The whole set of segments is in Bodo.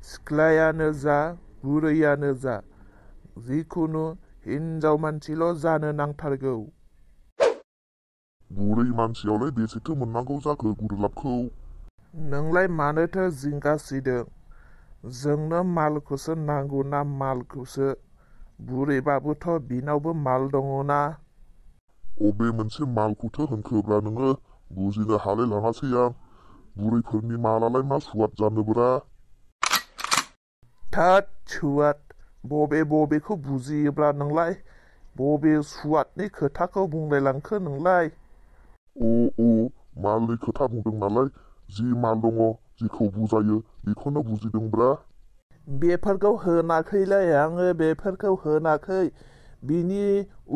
सिख्लायानो जा बुरैयानो जा जिखुनु हिनजाव मानसिल' जानो नांथारगौ। बुरै मानसियावलाय बेसेथो मोननांगौ जाखो गुरलाबखौ? नोंलाय मानोथो जिंगासिदों? जोंनो मालखौसो नांगौ ना मालखौसो? बुरैबाबोथ' बिनावबो माल दङना। अबे मोनसे मालखौथो होनखोब्रा नोङो? बुजिनो हालाय लाङासै आं। बुरैफोरनि मालालाय मा सुवाद जानोब्रा? थोद सुवाद बबेखौ बुजियोब्ला नोंलाय? बबे सुवादनि खोथाखौ बुंलायलांखो नोंलाय? मालनि खोथा बुंदों नालाय जि माल दङ जिखौ बुजायो बेखौनो बुजिदोंब्रा। बेफोरखौ होनाखैलै आङो बेफोरखौ होनाखै। बिनि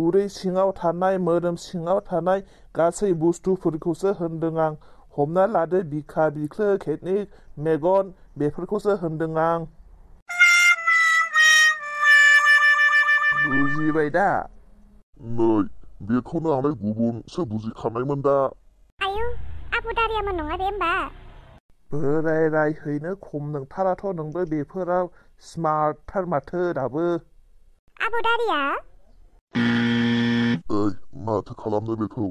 उदै सिङाव थानाय मोदोम सिङाव थानाय गासै बुस्थुफोरखौसो होनदों आं। हमना लादो बिखा बिख्लो किडनि मेगन बेफोरखौसो होनदों आं। बुजिबाय दा? नै बेखौनो आंलाय गुबुनसो बुजिखानायमोन दा। आयौ आबु दारियामोन नङा दे होमबा? बोराय रायहैनो खम नोंथाराथ' नोंबो बेफोराव स्मार्टथार माथो दाबो। आबु दारिया? ओइ माथो खालामनो बेखौ?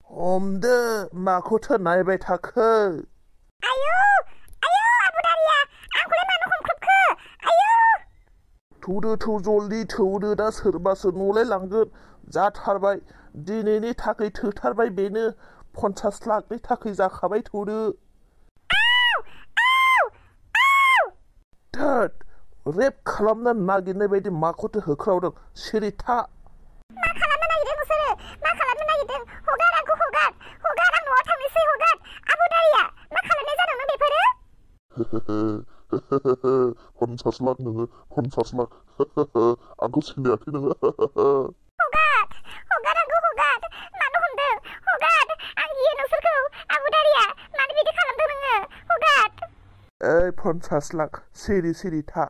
हमदो माखौथो नायबाय थाखो? आयौ आबु दारिया आंखौलाय मानो हमख्रबखो? आयौ! थौ जल्दि थौदो दा सोरबासो न'लाय लांगोन। जाथारबाय दिनैनि थाखाय थोथारबाय बेनो 50 लाखनि थाखाय जाखाबाय थौदो। थोद रेप खालामनो नागिरनाय बायदि माखौथो होख्रावदों? सिरि था। मा खालामनो नागिरदों नोंसोरो? मा खालामनो नागिरदों? हगार आंखौ हगार आं न'आव थांनोसै हगार। आबु दारिया मा खालामनाय जादों नों बेफोरो? 50 लाख नोङो 50 लाख आंखौ सिनायाखै नोङो? हगार आंखौ हगार। मानो हमदों? हगार आं गियो नोंसोरखौ। आबु दारिया मानो बिदि खालामदों नोङो? हगार। ओइ 50 लाख सिरि था।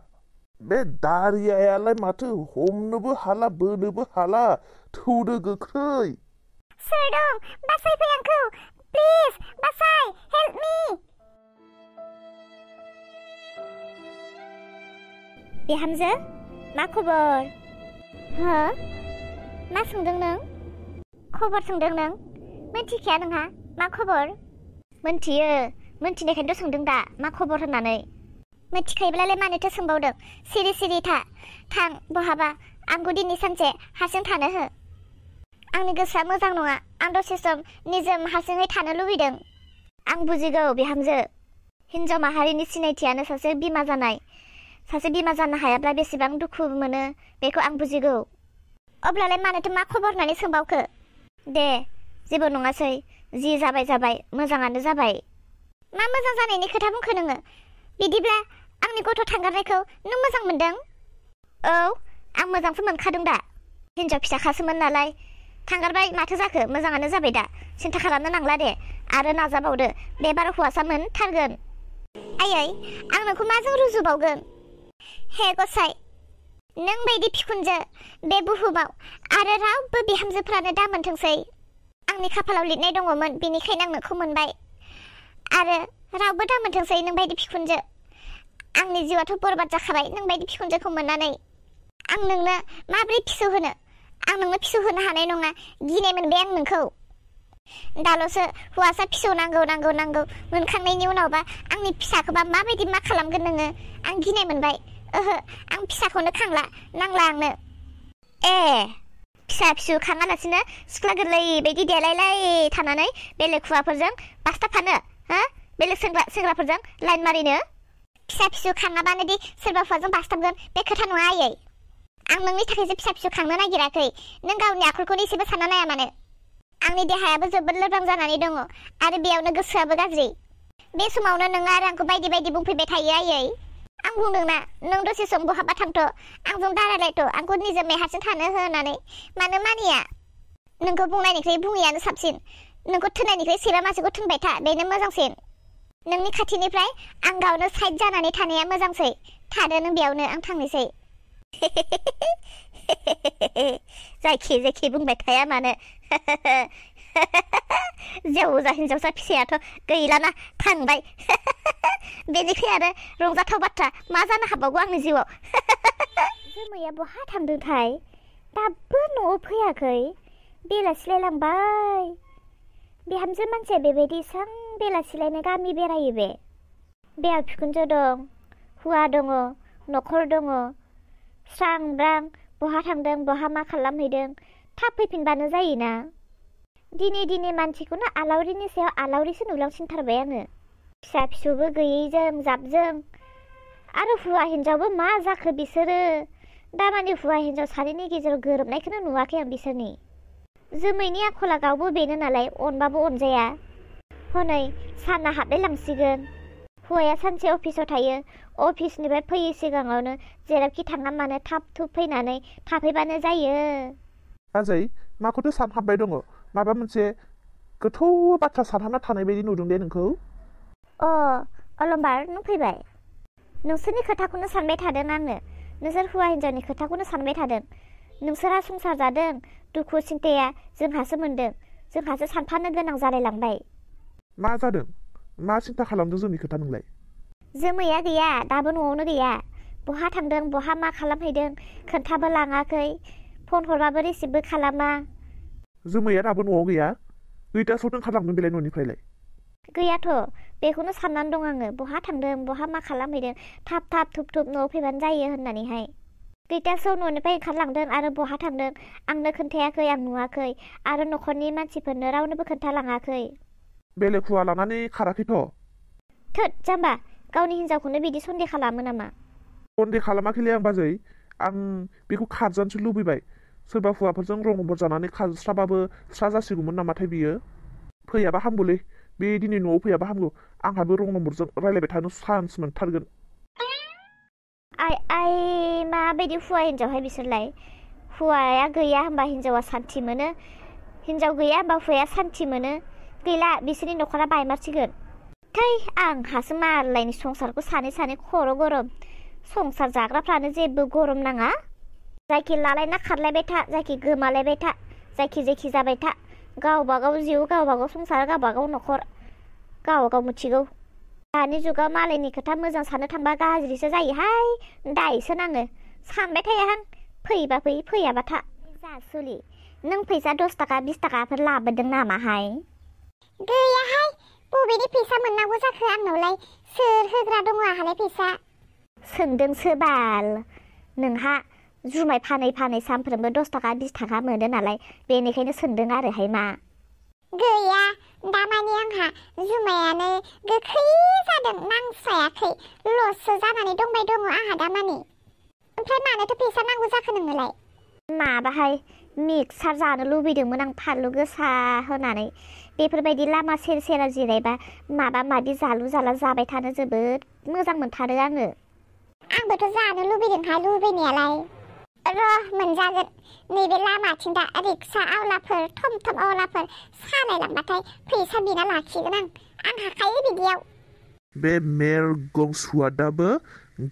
बे दारियायालाय माथो हमनोबो हाला बोनोबो हाला। थौदो गोख्रै। सोर दं? बासायफै आंखौ प्लिज बासाय हेल्प मी। बिहामजो मा खबर? हो? मा सोंदों नों? खबर सोंदों नों? मिन्थिखाया नोंहा मा खबर? मिन्थियो मिन्थिनायखायनोथ' सोंदों दा मा खबर होननानै। मिथिखायोब्लालाय मानोथो सोंबावदों? सिरि था। थां बहाबा आंखौ दिनै सानसे हारसिं थानो हो। आंनि गोसोआ मोजां नङा। आं दसे सम निजोम हारसिङै थानो लुबैदों। आं बुजिगौ बिहामजो। हिनजाव माहारिनि सिनायथियानो सासे बिमा जानाय। सासे बिमा जानो हायाब्ला बेसेबां दुखु मोनो बेखौ आं बुजिगौ। अब्लालाय मानोथो मा खबर होननानै सोंबावखो? दे जेबो नङासै। जि जाबाय मोजाङानो जाबाय। मा मोजां जानायनि खोथा बुंखो नोङो? बिदिब्ला आंनि गथ' थांगारनायखौ नों मोजां मोनदों? औ आं मोजांसो मोनखादों दा। हिनजाव फिसाखासोमोन नालाय। थांगारबाय माथो जाखो? मोजाङानो जाबाय दा। सिन्था खालामनो नांला दे। आरो नाजाबावदो बेबार हौवासा मोनथारगोन। आयै आं नोंखौ माजों रुजुबावगोन? हे गसाइ नों बायदि बिखुनजो बे बुहुमाव आरो रावबो बिहामजोफ्रानो दा मोनथोंसै। आंनि खाफालाव लिरनाय दङमोन बेनिखायनो आं नोंखौ मोनबाय। आरो रावबो दा मोनथोंसै नों बायदि बिखुनजो। आंनि जिउआथ' बरबाद जाखाबाय नों बायदि बिखुनजोखौ मोननानै। आं नोंनो माबोरै फिसौ होनो? आं नोंनो फिसौ होनो हानाय नङा। गिनाय मोनबाय आं नोंखौ। दाल'सो हौवासा फिसौ नांगौ मोनखांनायनि उनावबा आंनि फिसाखौबा माबायदि मा खालामगोन नोङो? आं गिनाय मोनबाय। ओहो आं फिसाखौनो खांला। नांला आंनो। ए फिसा फिसौ खाङालासिनो सिख्ला गोरलै बायदि देलायलाय थानानै बेलेग हौवाफोरजों बास्थाबफानो? हो? बेलेग सेंग्राफोरजों लाइन मारिनो? फिसा फिसौ खाङाबानो दि सोरबा हौवाजों बास्थाबगोन बे खोथा नङा आयै। आं नोंनि थाखायसो फिसा फिसौ खांनो नागिराखै। नों गावनि आखलखौनो एसेबो सानना नाया मानो? आंनि देहायाबो जोबोद लोरबां जानानै दङ आरो बेयावनो गोसोआबो गाज्रि। बे समावनो नोङो आरो आंखौ बायदि बुंफैबाय थायो आयै। आं बुंदोंना नों दसे सम बहाबा थांथ' आंजों दारायलायथ' आंखौ निजोमै हारसिं थानो हो होननानै। मानो मानिया? नोंखौ बुंनायनिख्रुइ बुङैयानो साबसिन। नोंखौ थोननायनिख्रुइ सैमा मासेखौ थोनबाय था बेनो मोजांसिन। नोंनि खाथिनिफ्राय आं गावनो साइड जानानै थानाया मोजांसै। थादो नों बेयावनो आं थांनोसै। जायखि बुंबाय थाया मानो? जेवजा हिनजावसा फिसायाथ' गैलाना थांबाय बेनिफ्राय आरो रंजाथाव बाथ्रा मा जानो हाबावगौ आंनि जिउआव जोमैया बहा थांदोंथाय दाबो न'आव फैयाखै बेलासिलायलांबाय बिहामजो मानसिया बेबायदि एसां बेलासिलायनाय गामि बेरायो बे बेहा बिखुनजो दं हुवा दङ न'खर दङ स्रां ब्रां बहा थांदों बहा मा खालामहैदों थाब फैफिनबानो जायोना दिनै मानसिखौनो आलावरिनि सायाव आलावरिसो नुलांसिनथारबाय आङो फिसा फिसौबो गैयैजों जाबजों आरो हुवा हिनजावबो मा जाखो बिसोरो दामानि हुवा हिनजाव सानैनि गेजेराव गोरोबनायखौनो नुवाखै आं बिसोरनि जोमैनि आखला गावबो बेनो नालाय अनबाबो अनजाया हनै साना हाबलाय लांसिगोन हौवाया सानसे अफिसाव थायो अफिसनिफ्राय फैयै सिगाङावनो जेरावखि थाङा मानो थाब थुब फैनानै थाफैबानो जायो बाजै माखौथो सानहाबबाय दङ माबा मोनसे गोथौ बाथ्रा सानहाबना थानाय बायदि नुदों दे नोंखौ अलम्बार नों फैबाय नोंसोरनि खोथाखौनो सानबाय थादों आङो नोंसोर हुवा हिनजावनि खोथाखौनो सानबाय थादों नोंसोरहा संसार जादों दुखु सिन्थाया जोंहासो मोनदों जोंहासो सानफानो गोनां जालायलांबाय मा जादों मा सिन्था खालामदों जोंनि खोथा नोंलाय जोमैया गैया दाबो न'आवनो गैया बहा थांदों बहा मा खालामहैदों खोन्थाबो लाङाखै फन हरबाबो रिसिभबो खालामा जोमैया दाबो न'आव गैया खैथासोआवथो ओंखारलांदों बेलाय न'निफ्रायलाय गैयाथ' बेखौनो साननानै दं आङो बहा थांदों बहा मा खालामहैदों थाब थुब न'आव फैबानो जायो होननानैहाय खैथासोआव न'निफ्राय ओंखारलांदों आरो बहा थांदों आंनो खोन्थायाखै आं नुवाखै आरो न'खरनि मानसिफोरनो रावनोबो खोन्थालाङाखै बेलेग हुवा लानानै खाराखैथ' थोद जाम्बा गावनि हिनजावखौनो बिदि सन्देह खालामो नामा सन्देह खालामाखैलै आं बाजै आं बेखौ खारजानोसो लुबैबाय सोरबा हुवाफोरजों रं नम्बर जानानै खारस्राबाबो स्रा जासिगौमोन नामाथाय बियो फैयाबा हामगौलै बे दिनै न'आव फैयाबा हामगौ आंहाबो रं नम्बरजों रायलायबाय थानो चान्स मोनथारगोन आइ माबायदि हुवा हिनजावहाय बिसोरलाय हुवाया गैया होनबा हिनजावा सान्थि मोनो हिनजाव गैया होनबा हुवाया सान्थि मोनो गैला बिसोरनि न'खरा बायमारसिगोन थै आंहासो मालायनि संसारखौ सानै खर' गरम संसार जाग्राफ्रानो जेबो गरम नाङा जायखि लालायना खारलायबाय था जायखि गोमालायबाय था जायखि जाबाय था गावबागाव जिउ गावबागाव संसार गावबागाव न'खर गावबागाव मिथिगौ दानि जुगाव मालायनि खोथा मोजां साननो थांबा गाज्रिसो जायोहाय दायसो नाङो सानबाय थायाहां फैबा फै फैयाबा था जासुलि नों फैसा 10 थाखा 20 थाखाफोर लाबोदों नामाहाय गैयाहाय बबेनि फैसा मोननांगौ जाखो आंनावलाय सोर होग्रा दङ आंहालाय फैसा सोंदोंसो बाल नोंहा जुमाय फानै सानफ्रोमबो 10 थाखा 20 थाखा मोनो नालाय बेनिखायनो सोंदों आरोहाय मा गैया दामानि आंहा जुमायानो गोखै जादों नांस्रायाखै लससो जानानै दंबाय दङ आंहा दामानि ओमफ्राय मानोथो फैसा नांगौ जाखो नोंनोलाय माबाहाय मिक्सार जानो लुबैदोंमोन आं फानलु गोसा होनानै बेफोरबायदि लामा सेराव जिरायबा माबा माबि जालु जाला जाबाय थानो जोबोद मोजां मोनथारो आङो आंबोथ' जानो लुबैदोंहाय लुबैनायालाय र' मोनजागोन नैबे लामाथिं दा रिक्सा आवलाफोर थम आवलाफोर सालायलांबाथाय फैसा बिना लाखिगोन आं हाखायो बिदियाव बे मेर गंसुवादाबो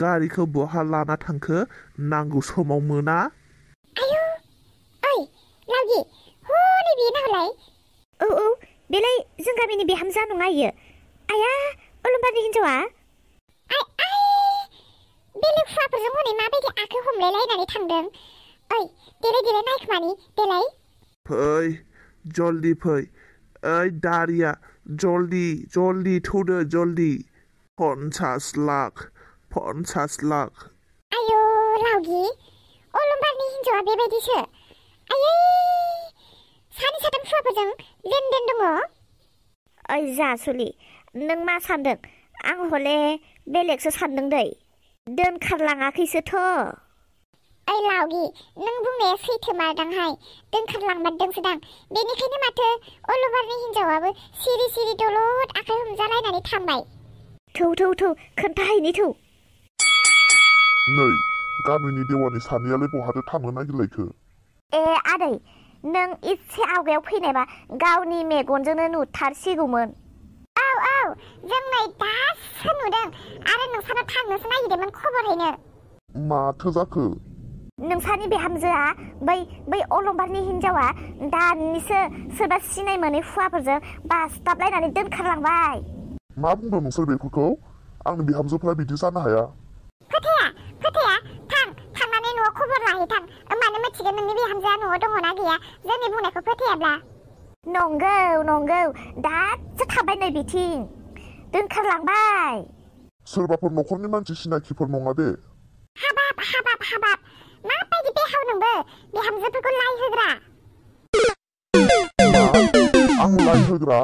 गारिखौ बहा लाना थांखो नांगौ समाव मोना आयु ओइ लावगि हनै बियो नालाय औ बेलाय जों गामिनि बिहामजा नङा इयो आया अलम्बारनि हिनजावा बेलेग हुवाफोरजों हनै माबायदि आखो हमलायलायनानै थांदों ओइ देलाय नायखोमानि देलाय फै जल्दी फै ओइ दारिया जल्दी थौदो जल्दी 50 लाख आयु लावगि अलम्बारनि हिनजावा बेबायदिसो आयै सानै साथाम हुवाफोरजों लेनदेन दङ ओइ जासुलि नों मा सानदों आं हले बेलेगसो सानदों दै दोनखारलाङाखैसोथ' ओइ लावगि नों बुंनाया सैथो मारदांहाय दोनखारलांमारदोंसोदां बेनिखायनो माथो अलम्बारनि हिनजावाबो सिरि दलद आखाइ हमजालायनानै थांबाय थौ खोन्थाहैनि थौ नै गामिनि देवानि सानैयालाय बहाथो थांनो नागिरलायखो ए आदै नों इसे आवगायाव फैनायबा गावनि मेगनजोंनो नुथारसिगौमोन औ जों नै दासो नुदों आरो नोंसानाव थांनोसो नागिरदोंमोन खबर हैनो माथो जाखो नोंसानि बिहामजोआ बै अलंबारनि हिनजावा दानिसो सोरबा सिनाय मोनै हुवाफोरजों बासताबलायनानै दोनखारलांबाय। मा बुंदों नोंसोर बेफोरखौ? आंनि बिहामजोफ्रा बिदि जानो हाया। फोथाया थांनानै न'आव खबर लाहैथां। होमबानो मिथिगोन नोंनि बिहामजोआ न'आव दङना गैया जोंनि बुंनायखौ फोथायाब्ला। नंगौ दासो थाबाय नै बिथिं दोनखारलांबाय। सोरबाफोर न'खरनि मानसि सिनाखिफोर नङा बे? हाबाब माबायदि बेहाव नोंबो बिहामजोफोरखौ लाइ होग्रा। आं लाइ होग्रा?